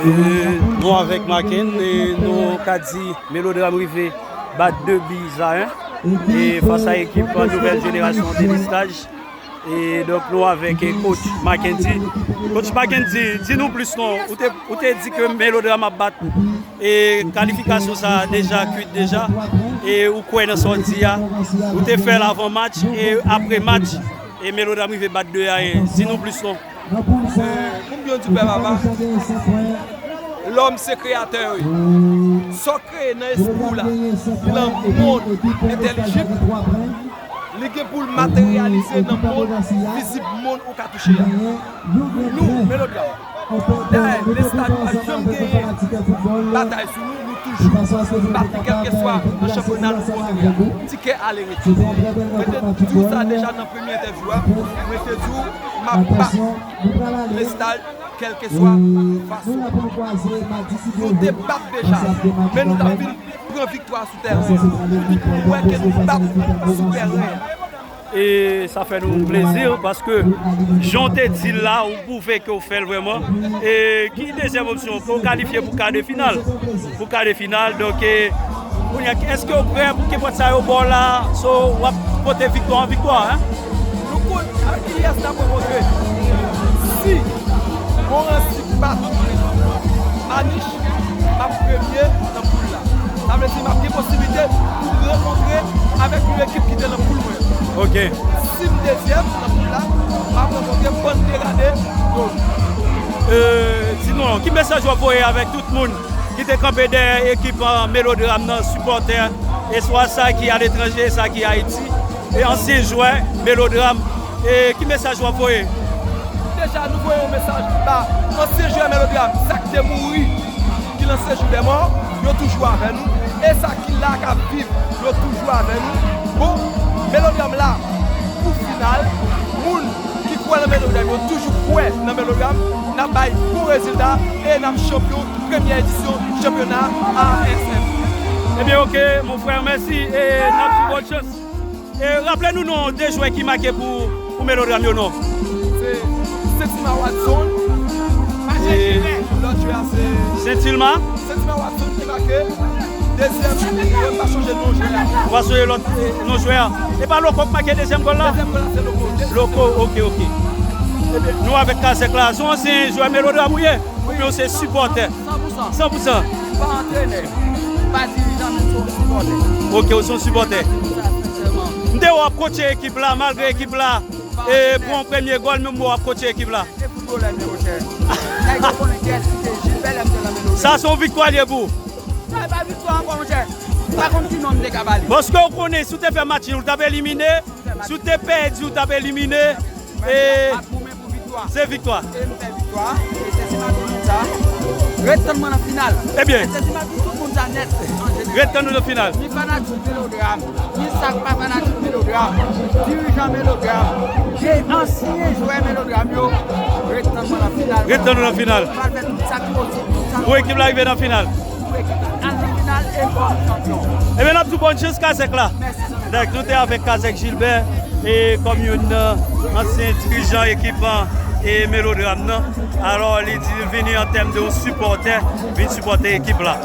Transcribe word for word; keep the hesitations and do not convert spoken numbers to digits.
E nou avèk Maken, e nou ka di Melodram rive bat de bi a en, e fas a ekip Nouvèl Jenerasyon Delestaj. E donk nou avèk, e, coach Mackendy. Coach Mackendy, di nou plis non. Ou te, ou te di ke Melodram ap bat, e kalifikasyon sa a deja kwit deja. E ou kwè nan sa w di a. Ou te fè l avan match e apre match. E Melodram rive bat de a en. Di nou plis non. Pou m byen di w, pè papa, lòm se kreyatè yo ye. Sa w kreye nan espri w la, nan mond entèlijib, li gen pou l materyalize nan mond vizib, mond ou ka touche a. Nou, Melodram, dayè, Lestaj pa janm genyen batay sou nou, nou toujou bat li, kèlkeswa nan chanpyona nou kontre a. Tikè ale rete. Mwen te di w sa deja nan premye entèvyou a, mwen te di w m ap bat Lestaj kèlkeswa fason. Nou te bat deja, men nou t ap vin pran viktwa sou tèren an. Epi pou wè ke nou bat sou tèren an. E sa fè nou plezi paske jan w te di l la, ou pwouve ke w fè l vrèman. E ki dezyèm opsyon? Ke w kalifye pou ka de final. Pou ka de final. Donk, e, kounye a, èske w prè pou kenpòt sa yo ba w la? So, w ap pote viktwa an viktwa, en? Nou konn ak kiyès n ap rankontre. Si Moransi bat Manich, m ap premye nan poul la. Sa vle di m ap gen posiblite pou m rankontre avèk yon ekip ki te nan poul mwen. Ok. Si m dezyèm nan poul la, m ap rankontre Panthera de Dolo. E, di nou, ki mesaj w ap voye avèk tout moun ki te kanpe dèyè ekip, e, Melodram nan, sipòtè, e swa sa ki aletranje, sa ki Ayiti, e ansyen jwè Melodram, e ki mesaj w ap voye? Deja, nou voye yon mesaj ba ansyen jwè Melodram, sa ki te mouri, ki nan sejou dè mò, yo toujou avè nou, e sa ki la k ap viv, yo toujou avè nou. Bon, Melodram la pou final, moun ki kwè nan Melodram, yo toujou kwè nan Melodram, n ap bay bon rezilta e n ap chanpyon premyè edisyon chanpyona A S M. Ebyen, ok, mon frè, mèsi e n ap di w bòn chans. E raple nou non de jwè ki make pou, pou Melodram yo non. Se Sentima Watson. E lòt jwè a se Sentilma. Sentima Watson ki make. Dezyèm, m pa sonje non jwè a. Ou pa sonje lòt, e, non jwè a. E pa Loko k make dezyèm gòl la? Dezyèm gòl la se Loko. Loko, ok, ok. Ebyen, nou avèk Kazèk la. Se yon ansyen jwè Melodram ou ye? Oubyen w se sipòtè? San pou san. San pou san. M pa antrenè, m pa dirijan, men m se yon sipòtè. Ok, ou se yon sipòtè. M te wè w ap kotche ekip la, malgre ekip la, e, pran premye gòl, men m wè w ap kotche ekip la. E foutbolè m ye, monchè. Nèg yo konnen kiyès ki te Jilbè lè m te nan Melodi. Sa se yon viktwa l ye pou ou? Sa e pa viktwa ankò, monchè. M pa konn ki non m te ka ba li. Paske w konnen, si w te fè match nul, ou t ap elimine. Si w te pèdi, ou t ap elimine. E, se viktwa. E m fè viktwa. E sezi m ap di moun sa. Ret tann mwen nan final. Ebyen. E sezi m ap di tout moun sa nèt, an jeneral. Ret tann nou nan final. Ni fanatik Melodram, ni sa k pa fanatik Melodram, dirijan Melodram, je ansyen jwè Melodram yo, ret tann mwen nan final. Ret tann nou nan final. M pral fè tout sa k posib, tout sa k posib. Pou ekip la rive nan final. Pou ekip la al nan final e fò nou chanpyon. Ebyen, n ap di w bòn chans, Kazèk la. Mèsi. Donk, nou te avèk Kazèk Jilbè, e kòm youn nan ansyen dirijan ekip, e Melodram nan. Alò, li di l vini an tèm de yon sipòtè, vin sipòte ekip la.